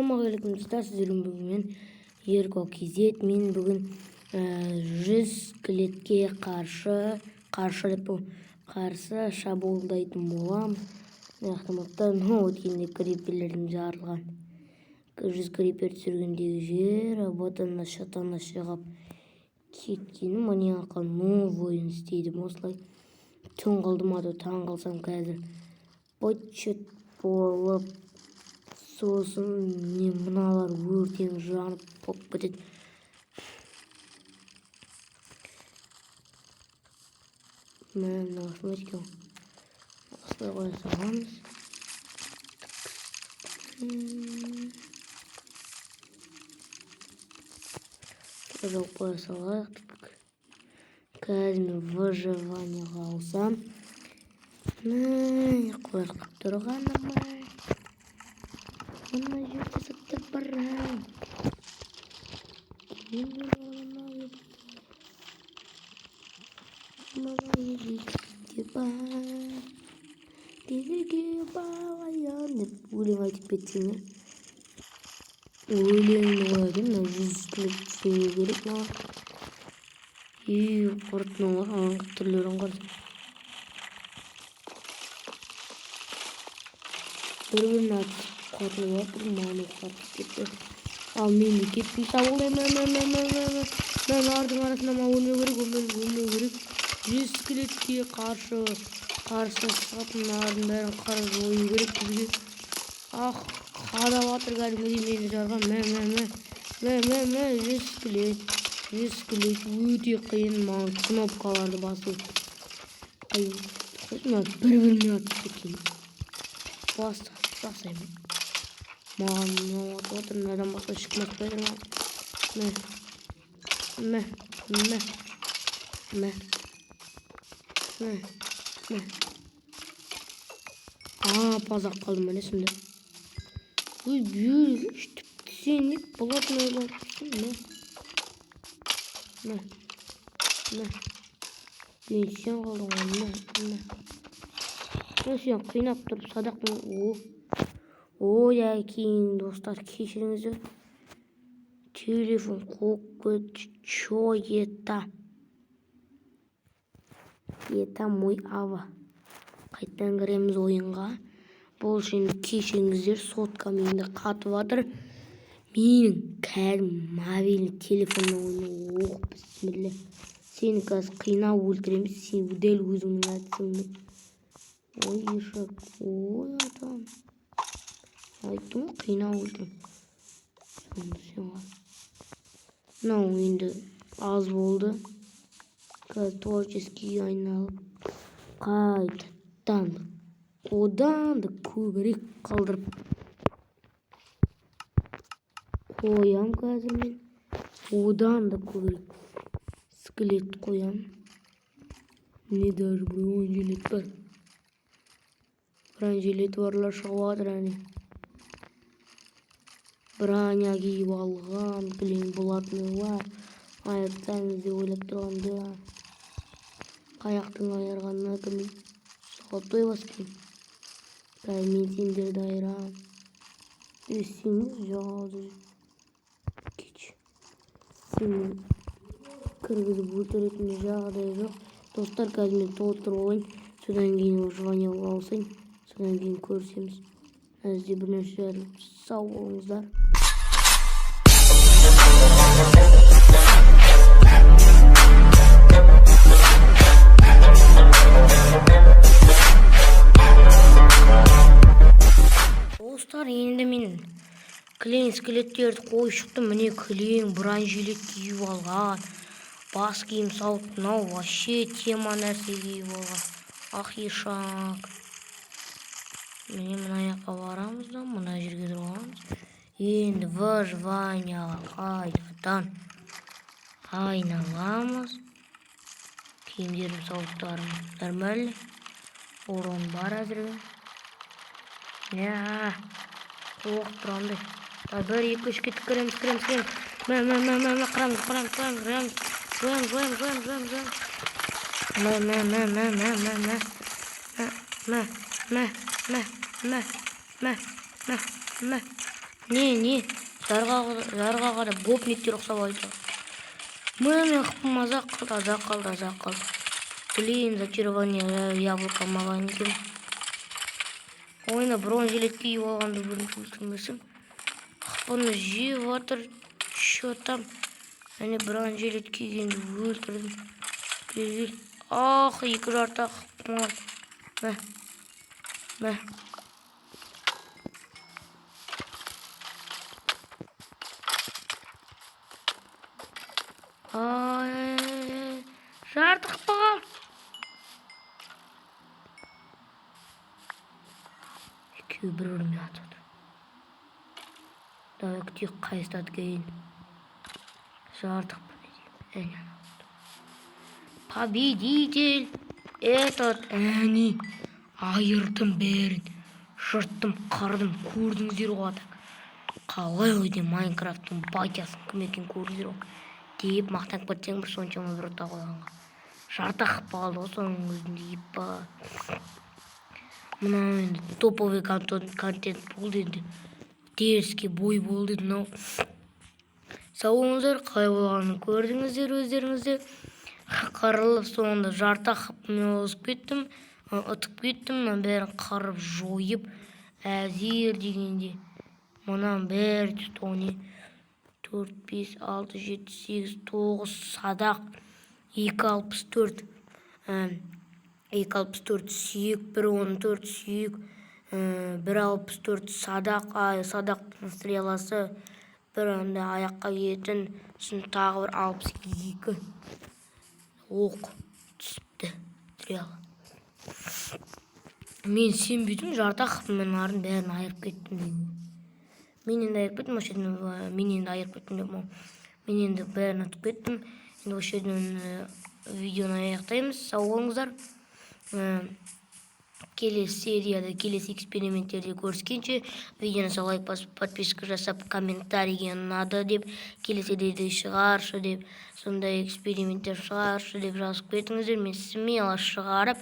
Ассалаумағалейкум, достар! Сіздермен бүгін мен, Ерко KZ. Мен бүгін 100 скелетке қарсы деп қарсы шабуылдайтын боламын. Мына автоматта мынау өткенде криперлердің жарылған, 100 крипер түсіргендегі жер, вот шатана шығып кеткені. Міне, жаққа новый ойын істейді. Осылай түн қылдым, а то таң қылсам, қазір быт болып, сосын не, мыналар өртеніп, жанып болып кетеді. Мә, мынау ашылмайды екен. Осылай қоя саламыз. Жауып қоя салайық. Қазір мен выживание ға ауысамын. Мә, қорқып тұрғаным ай, мына жерде заттар бар. Кейін мен бар деп өлең айтып кетсең, өлеңді қояды. Мына 100 скелет түсіру керек маған. И құртының түрлерін қарасаң, бір біріне атысып, қырылып жатыр. Маған қатып кетті. Ал мен де кеттім шабуылдай. Мә, мә, мә, мә, мә, мә, мә, мыналардың арасында маған өлмеу керек, өлмеу керек. 100 скелетке қарсы шығып, мыналардың бәрін қырып жою керек бізге. Ах, қадап жатыр кәдімгідей мені жарған. Мә, мә, мә, мә, мә, мә, 100 скелет, 100 скелет өте қиын. Маған кнопкаларды басу қиын. Мына бір біріне атысып кеткен. Бас жасаймын. Маған мынау атып жатыр, мынадан басқа ешкім атпай тұр маған. Мә, мә, мә, мә, мә, мә. Апазақ қалдым. Міне, сонда. Ой, бері тіпті сен не болатын ойлап тұрсың? Мә, мә, мә, мен сен қалдың ғой. Мә, мә, мә, сен қинап тұрып садақпен. О, ой, кейін, достар, кешіріңіздер, телефон қуып кетті. Чё это? Это мой ава. Қайтадан кіреміз ойынға. Бұл үшін кешіріңіздер, соткам енді қатып жатыр менің. Кәдімгі мобильный телефоннан ойнау. Ох, бісміллә, сені қазір қинап өлтіреміз. Сен дәл өзіңнің әдісіңмен. Ой, ешек, ой, атам, айттым ғой, қинап өлтіремін сонда. Сен мынау енді аз болды. Қазір творческий ге айналып, қайтадан одан да көбірек қалдырып қоям. Қазір мен одан да көбірек скелет қоям. Міне, даже бронежилет бар. Бронежилеті барлар шығып жатыр. Әне, броня киіп алған кілең болатындар айырып тастаймыз деп ойлап тұрғанда, қаяқтың айырғанына кім золотой басып. Қазір мен сендерді айырамын. Сен жауды кетші, сені кіргізіп өлтіретін жағдай жоқ. Достар, қазір мен толтырып алайын, содан кейін выживание ға ауысайын, содан кейін көрісеміз. Әзірге бір нәрсе. Сау болыңыздар. Достар, енді мен кілең скелеттерді қойып шықтым. Міне, кілең бронежилет киіп алған, бас киім сауыт. Мынау вообще тема нәрсе киіп алған. Ах, ешак. Міне, мына жаққа барамыз да, мына жерге тұрамыз. Енді выживание ға қайтадан айналамыз. Киімдерім, сауыттарым нормально, урон бар әзірге. Иә, қорқып тұрғандай. Бір, екі, үш, кеттік, кіреміз, кіреміз, кіреміз. Мә, мә, мә, мә, мә, қырамыз, қырамыз, қырамыз, қырамыз, жоямыз, жоямыз, жоямыз, жоямыз, жоямыз. Мә, мә, мә, мә, мә, мә, мә, мә, мә, мә, мә, мә, мә, мә, мә. Не, не, жарға қарап гопниктер ұқсап айтады. Міне, мен хпым аз-ақ қалды, аз-ақ қалды, аз-ақ қалды. Блин, зачарование яблоко маған екен. Ойына бронежилет киіп алғанды бірінші өлтірмесем. Хпыны жеп жатыр. Че там? Әне, бронежилет кигенді өлтірдім. Бері кел. Ах, екі жарты ақ хпым қалды. Мә. Мә. Ай, жарты хп қалды. Екеуі бір бірімен атып отыр. Давай күтейік, қайсысы кейін. Жарты хп не деймін. Әне, победитель этот. Әне, айырдым бәрін. Жырттым, қырдым, көрдіңіздер ғой, так. Қалай ойнаймын? Майнкрафттың батясын кім екенін көрдіңіздер ғой деп мақтанып кетсең, бір соншама бір ұта қойғанға. Жарты хп қалды ғой соның өзінде, епа. Мынау енді топовый контент болды енді. Дерзкий бой болды енді мынау. Сау болыңыздар, қалай болғанын көрдіңіздер өздеріңіз. Қырылып, соңында жарты хпмен озып кеттім, ұтып кеттім. Мынаның бәрін қырып, жойып, әзер дегенде. Мынаның бәрі түсті не? 4, 5, 6, 7, 8, 9 садақ, 2,64, 2,64 сүйек, 1,14 сүйек, 1,64 садақ, садақтың стреласы, бір андай аяққа киетін, сосын тағы бір 62 оқ түсіпті, стрела. Мен сенбедім, жарты хпмен арын бәрін айырып кеттім деген. Мен енді айырып кеттім осы жерден, мен енді айырып кеттім деп, мен енді бәрін ұтып кеттім. Енді осы жерден видеоны аяқтаймыз. Сау болыңыздар. Келесі серияда, келесі эксперименттерде көріскенше, видеоны лайк басып, подписка жасап, комментарийге ұнады деп, келесіде де шығаршы деп, сондай эксперименттер шығаршы деп жазып кетіңіздер. Мен смело шығарып,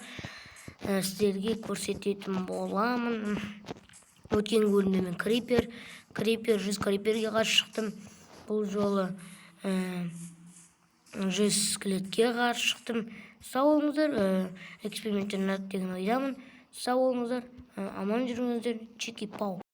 сіздерге көрсететін боламын. Өткен бөлімде мен крипер, 100 криперге қарсы шықтым. Бұл жолы 100 скелетке қарсы шықтым. Сау болыңыздар, эксперименттер ұнады деген ойдамын. Сау болыңыздар, аман жүріңіздер. Чики пау.